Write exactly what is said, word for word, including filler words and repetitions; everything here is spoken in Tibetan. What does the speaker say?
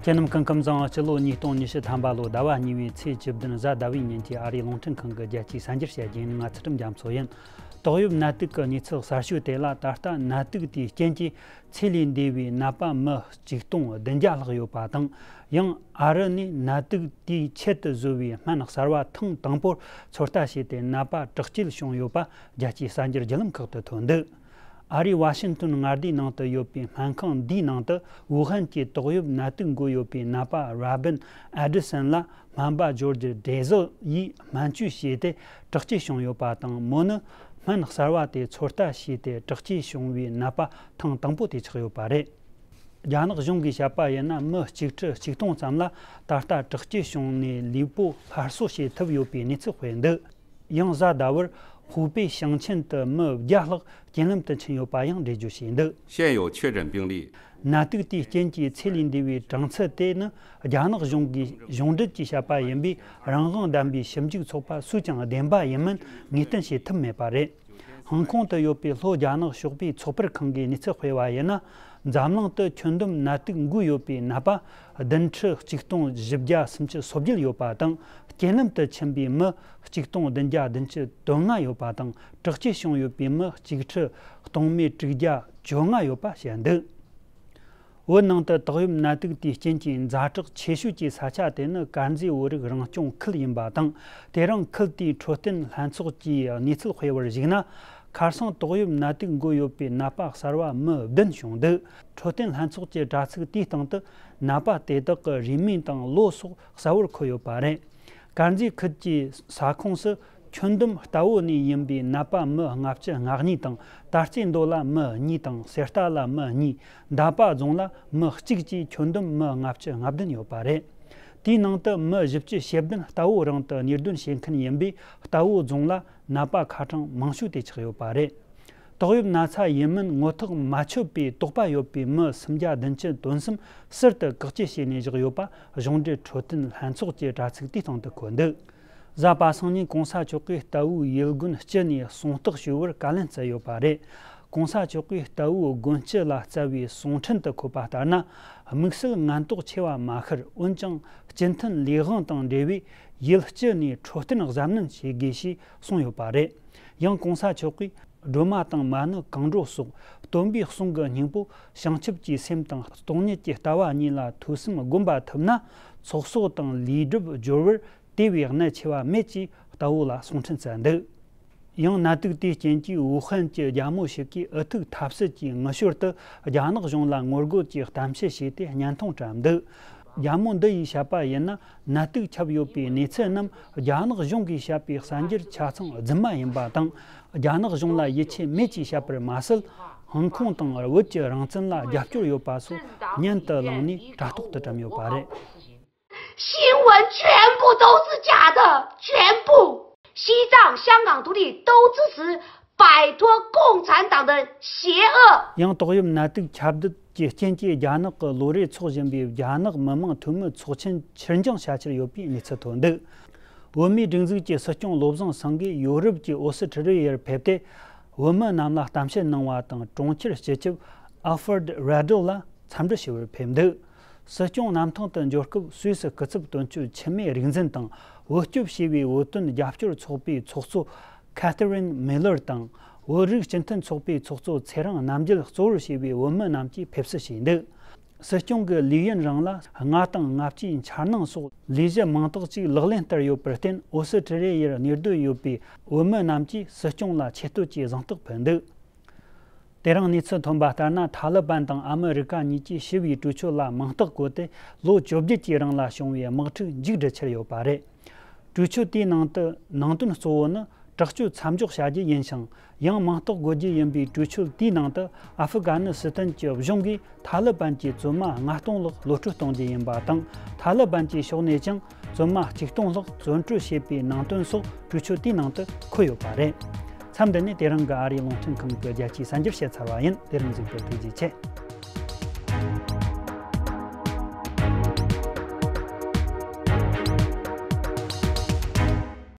དེ་རྣམས་སྐུ་ཁམས་བཟང་། སྤྱི་ལོ་ཉིས་སྟོང་ཉི་ཤུ་ཐམ་པ་ལོ་ཟླ་བ་གཉིས་པའི་ཚེས་བཅུ་བདུན་གཟའ་ཟླ་བའི་ཉིན་གྱི་ཨ་རིའི་རླུང་འཕྲིན་ཁང་གི་རྒྱལ་སྤྱིའི་གསར་འགྱུར་བཤད་རྒྱུ་ཡིན། ང་ཚུལ་ཁྲིམས་རྒྱ་མཚོ་ཡིན། ཏོག་དབྱིབས་ནད་དུག་གི་གནས་ཚུལ་གསར་ཤོས་དེ་ལ། ད་ལྟ་ནད་དུག་དེའི་རྐྱེན་གྱིས་ཚེ་ལས་འདས་པའི་ནད་པ་མི་ཆིག་སྟོང་བདུན་བརྒྱ་ལྷག་ཡོད་པ་དང་། ཡང་ཨ་རི་ནས་ནད་དུག་དེའི་ཁྱད་དུ་བཟོ་བའི་སྨན་གསར་བ་ཐེངས་དང་པོར་ཚོད་ལྟ་བྱས་ཏེ་ནད་པ་དྲག་སྐྱེད་བྱུང་ཡོད་པ་རྒྱལ་སྤྱིའི་གསར་འགྱུར་བརྒྱུད་ལམ་ཁག་ཏུ་ཐོན་འདུག་ཨ་རིའི་ཝ་ཤིང་ཏོན་མངའ་སྡེའི་ནང་དུ་ཡོད་པའི་སྨན་ཁང་འདིའི་ནང་དུ་ཝུ་ཧན་གྱི་ཏོག་དབྱིབས་ནད་དུག་འགོས་ཡོད་པའི་ནད་པ་ར་བན་ཨེ་ཌི་སན་ལ་སྨན་པ་ཇོར་ཇི་ཌེ་ཟོ་ཡིས་སྨན་བཅོས་བྱས་ཏེ་དྲག་སྐྱེད་བྱུང་ཡོད་པ་དང་། མོ་ནི་སྨན་གསར་བ་དེ་ཚོད་ལྟ་བྱས་ཏེ་དྲག་སྐྱེད་བྱུང་བའི་ནད་པ་ཐེངས་དང་པོ་དེ་ཆགས་ཡོད་པ་རེད། རྒྱ་ནག་གཞུང་གིས་བཤད་པ་ཡིན་ན། མི་གཅིག་ཁྲི་ཆིག་སྟོང་ཙམ་ལ་ད་ལྟ་དྲག་སྐྱེད་བྱུང་ནས་ལུས་པོ་སླར་གསོ་བྱེད་ཐུབ་ཡོད་པའི་གནས་ཚུལ་སྤེལ་འདུག་ཡང་གཟའ་ཟླ་བར་ཧུའུ་པེ་ཞིང་ཆེན་དུ་མི་བརྒྱ་ལྷག་རྐྱེན་ལམ་དུ་ཕྱིན་ཡོད་པ་ཡང་འགྲེལ་བརྗོད་བྱས་འདུག现有确诊病例 ནད་དུག་དེའི་རྐྱེན་གྱིས་ཚེ་ལས་འདས་པའི་གྲངས་ཚད་དེ་ནི་རྒྱ་ནག་གཞུང་གིས་གཞུང་འབྲེལ་གྱིས་བཤད་པ་ཡིན་པས། རང་དབང་ལྡན་པའི་ཞིབ་འཇུག་ཚོགས་པ་སུས་ཀྱང་བདེན་པ་ཡིན་མིན་ངེས་གཏན་བྱེད་ཐུབ་མེད་པ་རེད། ཧང་ཀོང་དུ་ཡོད་པའི་ལྷོ་རྒྱ་ནག་ཕྱོགས་པའི་ཚོགས་པར་ཁང་གིས་གནས་ཚུལ་སྤེལ་བ་ཡིན་ན། འཛམ་གླིང་དུ་ཁྱོན་བསྡོམས་ནད་དུག་འགོས་ཡོད་པའི་ནད་པ་བདུན་ཁྲི་གཅིག་སྟོང་བཞི་བརྒྱ་སུམ་ཅུ་སོ་བརྒྱད་ཡོད་པ་དང་། རྐྱེན་ལམ་དུ་ཕྱིན་པའི་མི་གཅིག་སྟོང་བདུན་བརྒྱ་བདུན་ཅུ་དོན་ལྔ་ཡོད་པ་དང་། དྲག་སྐྱེད་བྱུང་ཡོད་པའི་མི་གཅིག་ཁྲི་སྟོང་མེད་དྲུག་བརྒྱ་བཅོ་ལྔ་ཡོད་པ་བཤད་འདུག་བོད་ནང་དུ་ཏོག་དབྱིབས་ནད་དུག་དེའི་རྐྱེན་གྱིས་ཛ་དྲག་ཆེ་ཤོས་ཀྱི་ས་ཆ་དེ་ནི་དཀར་མཛེས་བོད་རིགས་རང་སྐྱོང་ཁུལ་ཡིན་པ་དང་། དེ་རིང་ཁུལ་དེའི་འཕྲོད་བསྟེན་ལྷན་ཚོགས་ཀྱིས་གནས་ཚུལ་སྤེལ་བར་གཞིགས་ན། ཁ་སང་ཏོག་དབྱིབས་ནད་དུག་འགོས་ཡོད་པའི་ནད་པ་གསར་བ་མི་བདུན་བྱུང་འདུག་འཕྲོད་བསྟེན་ལྷན་ཚོགས་ཀྱི་དྲ་ཚིགས་དེའི་སྟེང་དུ་ནད་པ་དེ་དག་གི་རུས་མིང་དང་ལོ་སོགས་གསལ་བོར་འཁོད་ཡོད་པ་རེད། དཀར་མཛེས་ཁུལ་གྱི་ས་ཁོངས་སུ་ཁྱོན་བསྡོམས་རྟ་བོ་ནས་ཡིན་པའི་ནད་པ་མི་ལྔ་བཅུ་ང་གཉིས་དང་། ད་རྩེ་མདོ་ལ་མི་གཉིས་དང་། གསེར་རྟ་ལ་མི་གཉིས། འདབ་པ་རྫོང་ལ་མི་གཅིག་བཅས་ཁྱོན་བསྡོམས་མི་ལྔ་བཅུ་ང་བདུན་ཡོད་པ་རེད། དེའི་ནང་དུ་མི་བཞི་བཅུ་ཞེ་བདུན་རྟ་བོ་རང་དུ་གཉེར་སྡོད་བྱེད་མཁན་ཡིན་པས། རྟ་བོ་རྫོང་ལ་ནད་པ་ཁ་གྲངས་མང་ཤོས་དེ་ཆགས་ཡོད་པ་རེད། ཏོག་དབྱིབས་ན་ཚ་ཡིན་མིན་ངོ་ཐག་མ་ཆོད་པའི་དོགས་པ་ཡོད་པའི་མི་སུམ་བརྒྱ་བདུན་ཅུ་དོན་གསུམ་ཟུར་དུ་བཀག་སྐྱིལ་བྱས་ནས་བཞག་ཡོད་པ་གཞུང་འབྲེལ་འཕྲོད་བསྟེན་ལྷན་ཚོགས་ཀྱི་དྲ་ཚིགས་དེའི་སྟེང་དུ་འཁོད་འདུག་གཟའ་པ་སངས་ཉིན་གོང་ས་མཆོག་གིས་རྟའུ་ཡུལ་དགོན་སྤྱི་ནས་གསུང་རྟགས་ཞུ་བར་བཀའ་ལན་སྩལ་ཡོད་པ་རེད། གོང་ས་མཆོག་གིས་རྟའུ་དགོན་སྤྱི་ལ་སྩལ་བའི་གསུང་འཕྲིན་དུ་འཁོད་པ་ལྟར་ན། དམིགས་བསལ་ངན་རྟོག་ཆེ་བ་མ་ཤར། འོན་ཀྱང་སྤྱི་མཐུན་ལས་དབང་དང་འབྲེལ་བའི་ཡུལ་སྤྱི་ནས་འཕྲོད་བསྟེན་གཟབ་ནན་བྱེད་དགོས་ཞེས་གསུངས་ཡོད་པ་རེད། ཡང་གོང་ས་མཆོག་གིས། སྒྲོལ་མ་དང་མ་ཎི་གང་དྲོ་སོགས་སྟོན་པའི་གསུང་གི་སྙིང་པོ་བྱང་ཆུབ་ཀྱི་སེམས་དང་སྟོང་ཉིད་ཀྱི་ལྟ་བ་གཉིས་ལ་ཐོས་བསམ་སྒོམ་པ་ཐུབ་ན། ཚོགས་གསོག་དང་ལུས་སྒྲུབ་སྦྱོར་བར་དེ་བས་གནད་ཆེ་བ་མེད་ཅེས་རྟའུ་ལ་གསུང་འཕྲིན་སྩལ་འདུག་ཡང་ནད་དུག་དེའི་རྐྱེན་གྱིས་ཝུ་ཧན་གྱི་རྒྱ་མོ་ཞིག་གིས་ཨུ་ཐུག་ཐབས་སྲིད་ཀྱིས་ངུ་ཞོར་དུ་རྒྱ་ནག་གཞུང་ལ་ངོ་རྒོལ་གྱི་གཏམ་བཤད་བྱས་ཏེ་བརྙན་ཐུང་བཀྲམ་འདུག་རྒྱ་མོ་འདི་ཡིས་བཤད་པ་ཡིན་ན། ནད་དུག་ཁྱབ་ཡོད་པའི་གནས་ཚུལ་རྣམས་རྒྱ་ནག་གཞུང་གིས་བཤད་པའི་གསར་འགྱུར་ཆ་ཚང་རྫུན་མ་ཡིན་པ་དང་། རྒྱ་ནག་གཞུང་ལ་ཡིད་ཆེས་མེད་ཅེས་བཤད་པར་མ་ཟད། ཧང་ཀོང་དང་བོད་ཀྱི་རང་བཙན་ལ་རྒྱབ་སྐྱོར་ཡོད་པ་སོགས་བརྙན་དུ་བླངས་ནས་དྲ་ཐོག་ཏུ་བཀྲམ་ཡོད་པ་རེད། 新闻全部都是假的，全部。西藏、香港独立都支持摆脱共产党的邪恶。 ཡང་ཏོག་དབྱིབས་ནད་དུག་ཁྱབ་གདལ་གྱི་རྐྱེན་གྱིས་རྒྱ་ནག་གི་ལོ་རེ་འཚོགས་བཞིན་པའི་རྒྱ་ནག་མི་དམངས་འཐུས་མི་ཚོགས་ཆེན་ཕྱིར་འགྱངས་བྱ་འཆར་ཡོད་པའི་གནས་ཚུལ་ཐོན་འདུག་བོད་མིའི་སྒྲིག་འཛུགས་ཀྱི་སྲིད་སྐྱོང་བློ་བཟང་སེང་གེས་ཡོ་རོབ་ཀྱི་ཨོ་སི་ཁྲི་ལི་ཡར་ཕེབས་ཏེ། བོད་མི་རྣམས་ལ་གཏམ་བཤད་གནང་བ་དང་། གྲོང་ཁྱེར་སྤྱི་ཁྱབ་ཨལ་ཧྥར་ཌི་རེ་ཌོ་ལ་འཚམས་འདྲི་ཞུ་བར་ཕེབས་འདུག་སྲིད་སྐྱོང་གནམ་ཐང་དུ་འབྱོར་སྐབས། སུད་སི་སྐུ་ཚབ་དོན་གཅོད་འཆི་མེད་རིག་འཛིན་དང་། བོད་སྐྱོབ་ཞེས་པའི་བོད་དོན་རྒྱབ་སྐྱོར་ཚོགས་པའི་ཚོགས་གཙོ་ཁ་ཐི་རིན་མི་ལར་དང་། བོད་རིགས་སྤྱི་མཐུན་ཚོགས་པའི་ཚོགས་གཙོ་ཚེ་རིང་རྣམ་རྒྱལ་གཙོ་བོར་བྱས་པའི་བོད་མི་རྣམས་ཀྱིས་ཕེབས་བསུ་བྱས་འདུག་སྲིད་སྐྱོང་གི་ལས་ཡུན་རིང་ལ་ལྔ་དང་ལྔ་བཅུའི་འཆར་སྣང་སོགས་ལས་གཞི་མང་དག་ཅིག་ལག་ལེན་བསྟར་ཡོད་པར་བརྟེན། ཨོ་སི་ཁྲི་ལི་ཡར་གནས་སྡོད་ཡོད་པའི་བོད་མི་རྣམས་ཀྱིས་སྲིད་སྐྱོང་ལ་ཆེ་བསྟོད་ཀྱི་གཟེངས་རྟགས་ཕུལ་འདུག་དེ་རིང་གནས་ཚུལ་ཐོན་པ་ལྟར་ན། ཐ་ལི་བན་དང་ཨ་མི་རི་ཀ་གཉིས་ཀྱིས་ཞི་བའི་གྲོས་ཆོད་ལ་མིང་རྟགས་བཀོད་དེ། ལོ་བཅོ་བརྒྱད་ཀྱི་རིང་ལ་བྱུང་བའི་དམག་འཁྲུག་མཇུག་སྒྲིལ་འཆར་ཡོད་པ་རེད། གྲོས་ཆོད་དེའི་ནང་དུ་ནང་དོན་གཙོ་བོ་ནི་དྲག་སྤྱོད་མཚམས་འཇོག་བྱ་རྒྱུ་ཡིན་ཞིང་། ཡང་མིང་རྟགས་བཀོད་རྒྱུ་ཡིན་པའི་གྲོས་ཆོད་དེའི་ནང་དུ། ཨ་ཧྥུ་ག་ནི་སི་ཐན་གྱི་གཞུང་གིས་ཐ་ལི་བན་གྱི་བཙོན་མ་ལྔ་སྟོང་ལྷག་གློད་བཀྲོལ་གཏོང་རྒྱུ་ཡིན་པ་དང་། ཐ་ལི་བན་གྱི་ཕྱོགས་ནས་ཀྱང་བཙོན་མ་གཅིག་སྟོང་ལྷག་བཙོན་གྲོལ་བྱེད་པའི་ནང་དོན་སོགས་གྲོས་ཆོད་དེའི་ནང་དུ་འཁོད་ཡོད་པ་རེད། མཚམས་འདི་ནས་དེ་རིང་གི་ཨ་རིའི་རླུང་འཕྲིན་ཁང་གི་རྒྱལ་སྤྱིའི་གསར་འགྱུར་བཤད་ཚར་བ་ཡིན། དེ་རིང་གཟིགས་པར་ཐུགས་རྗེ་ཆེ།